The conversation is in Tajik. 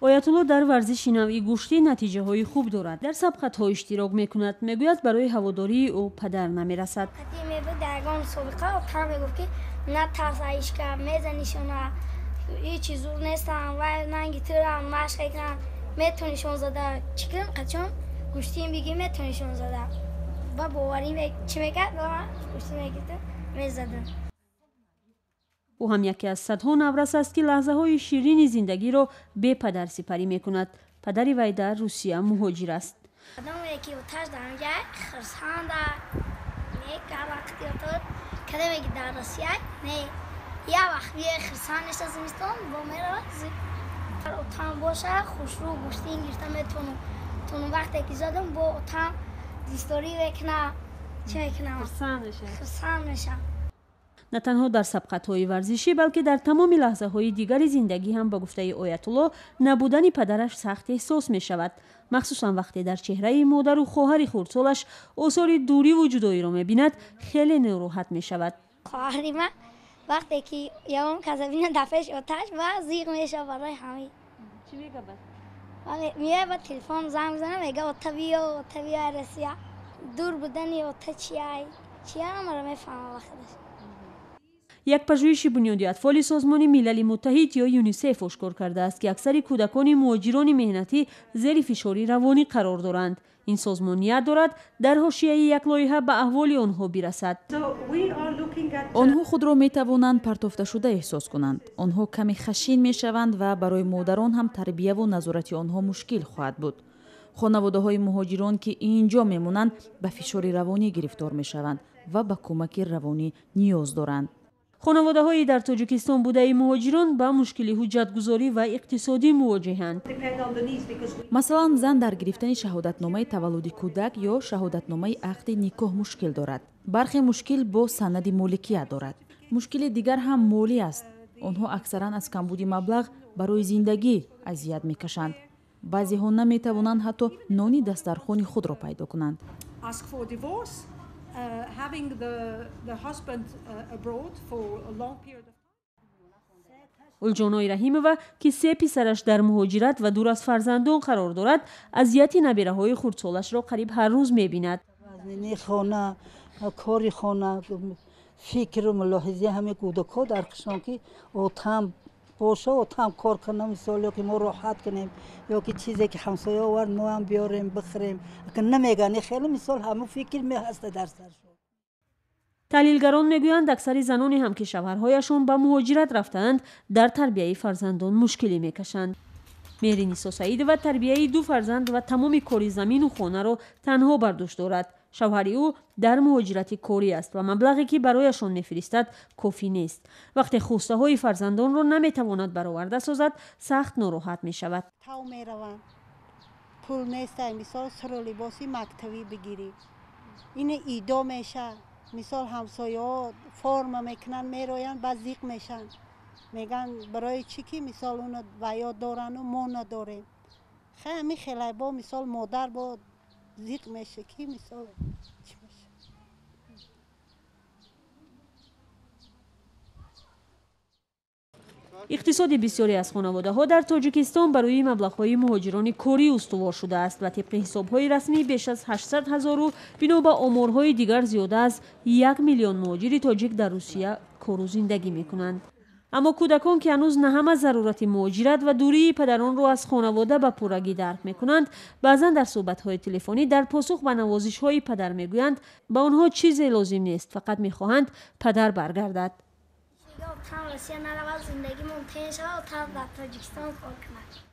Оятулло дар варзиши навъи гӯштӣ натиҷаҳои хуб дорад. Дар сабқатҳо иштирок мекунад. Мегӯяд, барои ҳаводории ӯ падар намерасад. Ягон собиқа отам мегуфт, ки натарс, аишка мезанишона, ҳечи зур нестам, вай нанги турам машқ мекунам, метонишон зада. Чӣ кунам, қачон гӯштиим бигӣ, метонишон зада. Ба боварӣ чӣ мекард, гӯштӣ мегирифтам, мезадам. Ӯ ҳам яке аз садҳо наврас аст, ки лаҳзаҳои ширини зиндагиро бепадар сипарӣ мекунад. Падари вай дар Русия муҳоҷир аст. Одаме ки оташ дар онҷа хурсанда вақти отор кадаме ки дар Русия не як вақт биёй хурсанд нешта, зимистон бо меравад. Отам боша, хушрӯ гӯштин гирифта метавонам. Тонам вақте ки задам, бо отам дисторӣ мекунам, чӣ мекунам, хурсанд мешавам. На танҳо дар сабқатҳои варзишӣ, балки дар тамоми лаҳзаҳои дигари зиндагӣ ҳам, ба гуфтаи Оятулло, набудани падараш сахт эҳсос мешавад. Махсусан вақте дар чеҳраи модару хоҳари хурдсолаш осори дуриву ҷудоиро мебинад, хеле нороҳат мешавад. Хоҳари ман вақте ки ягон каса бинад дар пеши оташ ва зиқ мешавад барои ҳамин. Чӣ мегӯяд? Меояд, ба телефон занг мезанад, мегӯяд: «Ота, биё, ота, биё Россия». Дур будани ота чиай, чия ҳамаро мефаҳмад вақташ. Як пажӯҳиши Бунёди атфоли Созмони Милали Муттаҳид ё ЮНИСЕФ ошкор кардааст, ки аксари кӯдакони муҳоҷирони меҳнатӣ зери фишори равонӣ қарор доранд. Ин созмон ният дорад, дар ҳошияи як лоиҳа ба аҳволи онҳо бирасад. Онҳо худро метавонанд партофташуда эҳсос кунанд. Онҳо каме хашин мешаванд ва барои модарон ҳам тарбияву назорати онҳо мушкил хоҳад буд. Хонаводаҳои муҳоҷирон, ки ин ҷо мемонанд, ба фишори равонӣ гирифтор мешаванд ва ба кӯмаки равонӣ ниёз доранд. Хонаводаҳои дар Тоҷикистон будаи муҳоҷирон ба мушкили ҳуҷҷатгузорӣ ва иқтисодӣ мувоҷеҳанд. Масалан, зан дар гирифтани шаҳодатномаи таваллуди кӯдак ё шаҳодатномаи ақди никоҳ мушкил дорад. Бархе мушкил бо санади моликият дорад. Мушкили дигар ҳам молӣ аст. Онҳо аксаран аз камбуди маблағ барои зиндагӣ азият мекашанд. Баъзеҳо наметавонанд ҳатто нони дастархони худро пайдо кунанд. Having the husband abroad for a long period of Улҷонои Раҳимова, ки се писараш дар муҳоҷират ва дур аз фарзандон қарор дорад, азияти набираҳои хурдсолашро қариб ҳар рӯз мебинад. Хона, кори хона, фикру мулоҳизаи ҳамаи кӯдакҳо дар қишон, ки отам боша, отам кор кунам, мисол, ё ки мо роҳат кунем, ё ки чизе ки ҳамсоя овард, мо ҳам биёрем, бихӯрем. Намеган, хеле, мисол, ҳамун фикр меҳаста дар саршон. Таҳлилгарон мегӯянд, аксари заноне ҳам, ки шавҳарҳояшон ба муҳоҷират рафтаанд, дар тарбияи фарзандон мушкилӣ мекашанд. Меҳринисо Саидова тарбияи ду фарзанд ва тамоми кори замину хонаро танҳо бар дӯш дорад. Шавҳари ӯ дар муҳоҷирати корӣ аст ва маблағе, ки барояшон мефиристад, кофӣ нест. Вақте хостаҳои фарзандонро наметавонад бароварда созад, сахт нороҳат мешавад. Тав мераванд, пул неста, мисол, сару либоси мактабӣ бигирӣ. Ин идо меша, мисол, ҳамсояҳо форма мекунанд, мероянд, баъд зиқ мешанд, мегӯянд, барои чӣ ки, мисол, уно ваё дорану мо надорем. Хай, ҳами хелай бо, мисол, модар бо зиқ меша, ки, мисол, чӣ меша. Иқтисоди бисёре аз хонаводаҳо дар Тоҷикистон барои маблағҳои муҳоҷирони корӣ устувор шудааст ва тибқи ҳисобҳои расмӣ беш аз 800 ҳазору бино ба оморҳои дигар зиёда аз 1 миллион муҳоҷири тоҷик дар Русия кору зиндагӣ мекунанд. Аммо кӯдакон, ки ҳанӯз на ҳама зарурати муҳоҷират ва дурии падаронро аз хонавода ба пуррагӣ дарк мекунанд, баъзан дар суҳбатҳои телефонӣ дар посух ба навозишҳои падар мегӯянд, ба онҳо чизе лозим нест, фақат мехоҳанд падар баргардад. Отам Россия наравад, зиндагимон тен шавад, отам дар Тоҷикистон кор кунад.